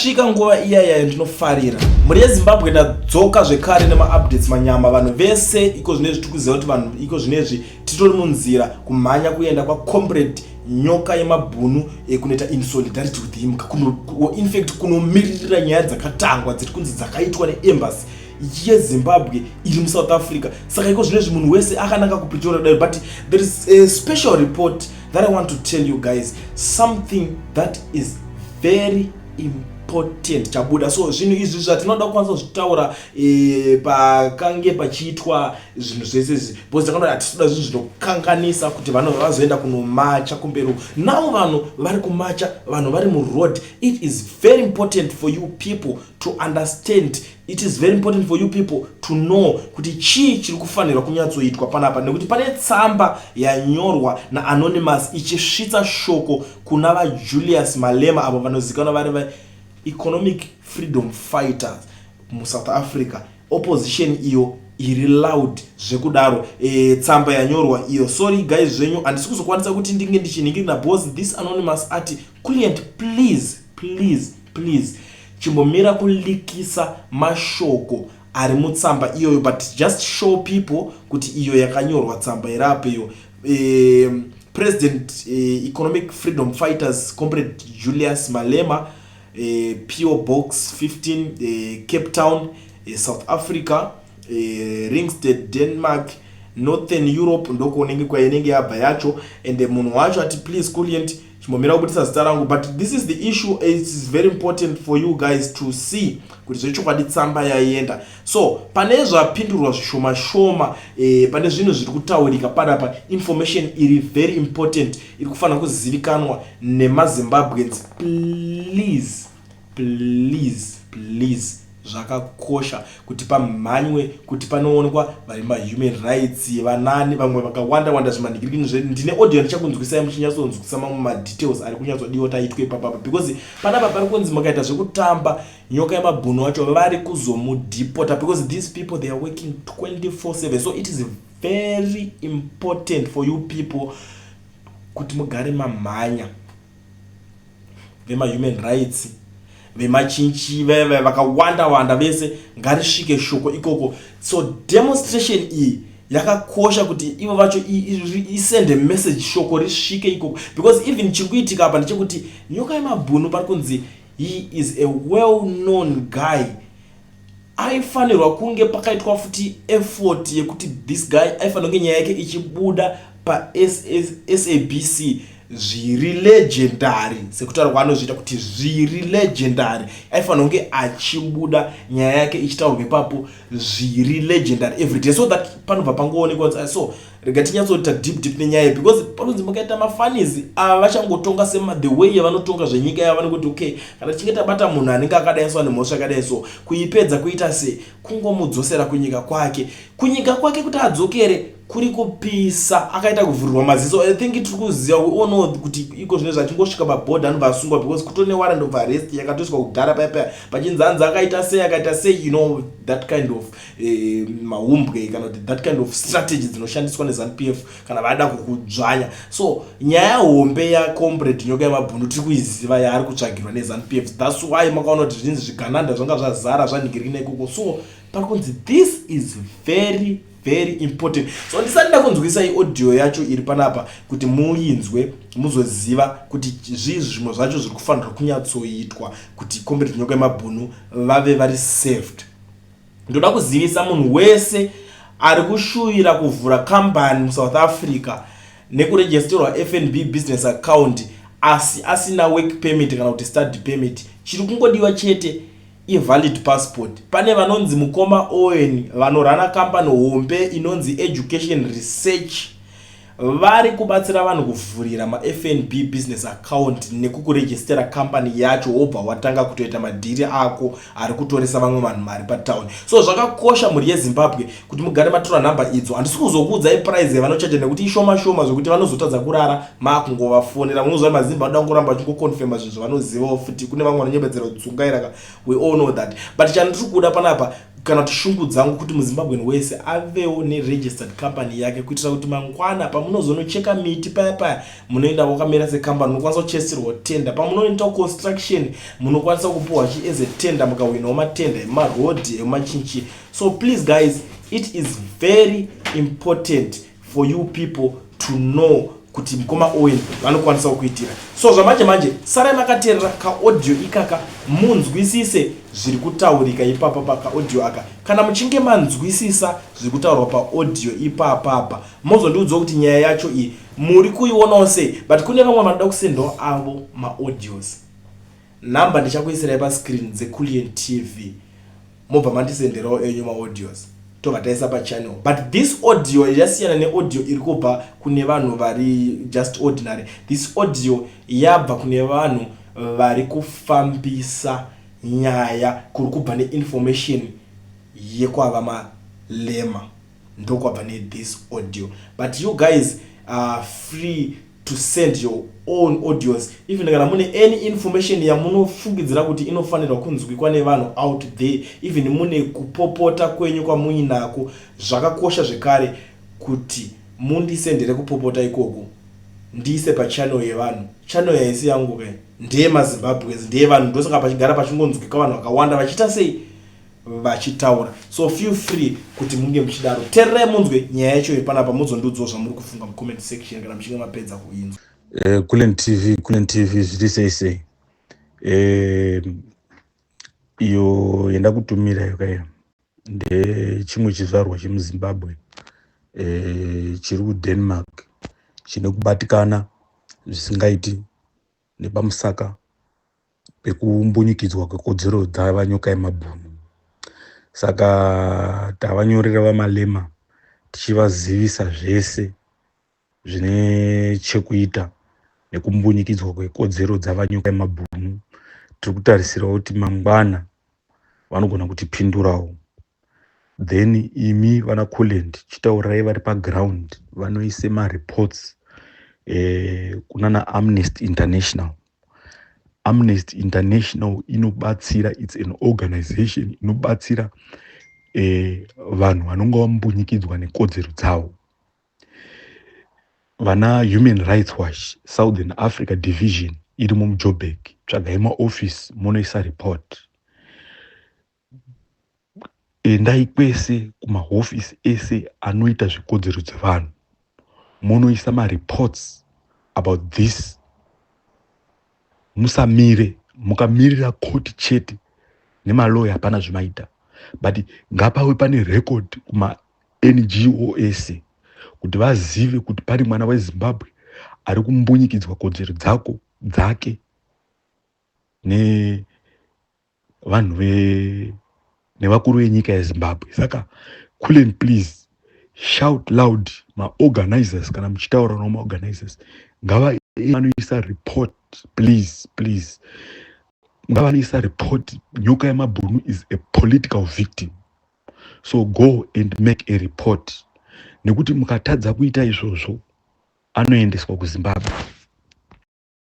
Svika nguva iya yayo ndinofarira. Mhuri yeZimbabwe, ndadzoka zvekare nemaupdates manyama. Vanhu vese iko zvinezvi tiri kuziva kuti vanhu iko zvinezvi titori munzira kumhanya kuenda kwaComrade Nyoka Yemabhunu kunoita in solidarity with him, in fact kunomiririra nyaya dzakatangwa dziri kunzi dzakaitwa neembassy yeZimbabwe iri muSouth Africa. Saka iko zvinezvi munhu wese akananga kuPretoria dai, but there is a special report that I want to tell you guys, something that is very important chabuda. So zvinhu izvi zvatinoda kukwanisa kuzvitaura pakange pachiitwa zvinhu zvese izvi, because takaona hatitoda zvinhu zvinokanganisa kuti vanhu vazoenda kunomacha kumberi. Now vanhu vari kumacha, vanhu vari muroad. It is very important for you people to understand, it is very important for you people to know kuti chii chiri kufanirwa kunyatsoitwa panapa, nekuti pane tsamba yanyorwa naanonymous ichisvitsa shoko kuna vaJulius Malema, avo vanozivikanwa vari vaeconomic freedom fighters muSouth Africa, opposition iyo iri loud zvekudaro. Tsamba yanyorwa iyo, sorry guys zvenyu, handisi kuzokwanisa kuti ndinge ndichinhingirira, because this anonymous ati, "Client, please, please, please, chimbomira kulikisa mashoko ari mutsamba iyoyo, but just show people kuti iyo yakanyorwa tsamba irapo iyo." President Economic Freedom Fighters, Comrade Julius Malema, PO Box 15, Cape Town, South Africa, Ringsted, Denmark, Northern Europe, ndokuonenge kwainenge yabva yacho. And munhu wacho ati, "Please, client, chimbomira kubudisa zita rangu." But this is the issue. It is very important for you guys to see kuti zvechokwadi tsamba yaienda. So pane zvapindurwa zvishoma shoma, pane zvinhu zviri kutaurika panapa, information iri very important iri kufanira kuzivikanwa nemaZimbabweans. Please, please, please, zvakakosha kuti pamhanywe, kuti panoonekwa vari mahuman rights, vanani vamwe vakawanda wanda zvimanhikirikini. Ndine audio ndichakunzwisai muchinyatsonzwisa mamwe madetails ari kunyatsodiwa kuti aitwe ipapapa, because panapa pari kunzi mukaita zvekutamba, Nyoka Yemabhunu wacho vari kuzomudhipota, because these people, they are working 24/7. So it is very important for you people kuti mugare mamhanya, vemahuman rights, vemachinchi, vakawanda wanda vese, ngarisvike shoko ikoko. So demonstration iyi yakakosha kuti ivo vacho isende message, shoko risvike ikoko, because even chiri kuitika apa ndechekuti Nyoka Yemabhunu pari kunzi he is a well known guy. Aifanirwa kunge pakaitwa futi effort yekuti this guy aifanirwa kunge nyaya yake ichibuda paSABC zviri legendary, sekutaura kwaanozviita kuti zviri legendary. Aifanira kunge achibuda nyaya yake ichitaurwa ipapo zviri legendary everyday, so that panobva pangoonekwa. So rega tinyatsoita deep deep nenyaya, because panonzi mukaita mafunnies ava vachangotonga sema the way yavanotonga zvenyika yavo, vanongoti, "Okay, kana tichinge tabata munhu anenge akadai so, ane mhosva yakadai so, kuipedza kuita se kungomudzosera kunyika kwake." Kunyika kwake kuti adzokere kuri kupisa, akaita kuvhurirwa maziso. I think tiri kuziva, we all know kuti iko zvino zvachingosvika pabhodha anobva asungwa, because kutone warrant of arrest yakatoiswa kudhara paya pachinzi hanzi akaita sei, akaita sei, you know that kind of mahumbwe kana kuti that kind of strategy dzinoshandiswa neZANU PF kana vada kukudzvanya. So nyaya hombe yacomrade Nyoka Yemabhunu tiri kuiziva, yaari kutsvagirwa neZANU PF. That's why makaona kuti zvinzi zvigananda zvanga zvazara zvanhingirina ikoko. So pari kunzi this is very, very important. So ndisati ndakunzwisai audio yacho iri panapa kuti muinzwe, muzoziva kuti zvii zvimwe zvacho zviri kufanirwa kunyatsoitwa kuti Comrade Nyoka Yemabhunu vave vari saved, ndoda kuzivisa munhu wese ari kushuvira kuvhura kambani muSouth Africa nekuregisterwa FNB business account asi asina work permit kana kuti study permit. Chiri kungodiwa chete ivalid passport. Pane vanonzi mukoma Owen vanorana kambani hombe inonzi Education Research, vari kubatsira vanhu kuvhurira maFNB business account nekukurejistera kambani yacho, wobva watanga kutoita madhiri ako ari kutoresa vamwe vanhu mari patauni. So zvakakosha, mhuri yeZimbabwe, kuti mugare matora nhamba idzo. Handisi kuzokuudzai price yavanochaja nekuti ishoma shoma zvekuti vanozotadza kurara makungovafonera. Munoziva maZimba vanoda kungoramba vachingoconfirma zvinhu zvavanozivawo futi. Kune vamwe vanonyembedzera kudzungaira ka, we all know that. But chandiri kuda panapa, kana kuti shungu dzangu, kuti muZimbabwean wese avewo neregistered company yake, kuitira kuti mangwana pamunenge. Pamunozonocheka miti paya paya, munoenda wakamira sekambani, munokwanisa kuchesirwa tender. Pamunoita construction, munokwanisa kupiwa chi as a tender, mukahwinawo matender emarodhi, emachinchi. So please guys, it is very important for you people to know kuti mukoma Owen vanokwanisa kukuitira. So zvamanje manje, sarai makateerera kaaudio ikaka, munzwisise zviri kutaurika ipapa pakaaudio aka. Kana muchinge manzwisisa zviri kutaurwa paaudio ipapapa, mozondiudzawo kuti nyaya yacho iyi muri kuionawo sei. But kune vamwe vanoda kusendawo avo maaudios, nhamba ndichakuisirai pascreen dzeCulian TV, mobva mandisenderawo enyu maaudios, tobva taisa pachannel. But this audio yasiyana neaudio iri kubva kune vanhu vari just ordinary. This audio yabva kune vanhu vari kufambisa nyaya, kuri kubva neinformation yekwava Malema, ndokwabva nethis audio. But you guys are free to send your own audios, even kana mune any information yamunofungidzira kuti inofanirwa kunzwikwa nevanhu out there. Even mune kupopota kwenyu kwamuinako, zvakakosha zvekare kuti mundisendere kupopota ikoko, ndiise pachannel yevanhu. Channel yaisi yangu kai, ndeyemaZimbabweans, ndeyevanhu. Ndosaka pachigara pachingonzwika vanhu vakawanda vachiita sei, vachitaura. So feel free kuti munge muchidaro. Tererai munzwe nyaya yacho yepanapa, muzondiudzawo zvamuri kufunga mucomment section kana muchinge mapedza kuinzwa. Kulen TV, Kulen TV, zviri sei sei? Iyo yendakutumira iyo kaiyo ndechimwe chizvarwa chemuZimbabwe chiri kuDenmark, chine kubatikana zvisingaiti nepamusaka pekumbunyikidzwa kwekodzero dzaVaNyoka yemabhunu. Saka tavanyorera VaMalema tichivazivisa zvese zvine chekuita nekumbunyikidzwa kwekodzero dzaVaNyoka yemabhunu. Tiri kutarisirawo kuti mangwana vanogona kutipindurawo. Then imi vana Coland, chitaurai vari paground vanoise mareports kunana Amnesty International. Amnesty International inobatsira, it's an organization inobatsira vanhu vanonge vambunyikidzwa nekodzero dzavo. Vana Human Rights Watch Southern Africa Division irimo muJoburg, tsvagai maofisi munoisa report. Endai kwese kumahofisi ese anoita zvekodzero dzevanhu, munoisa mareports about this. Musamire mukamirira koti chete nemaloya, hapana zvimaita. But ngapave pane record kuma-NGO ese kuti vazive kuti pane mwana weZimbabwe ari kumbunyikidzwa kodzero dzako dzake nevanhu ve nevakuru venyika yeZimbabwe. Saka Kulen, please shout loud. Maorganizers, kana muchitaura namaorganizers, ngava vanoisa report. Please, please, ngavanoisa report. Nyoka yemabhunu is a political victim, so go and make a report, nekuti mukatadza kuita izvozvo, anoendeswa kuZimbabwe.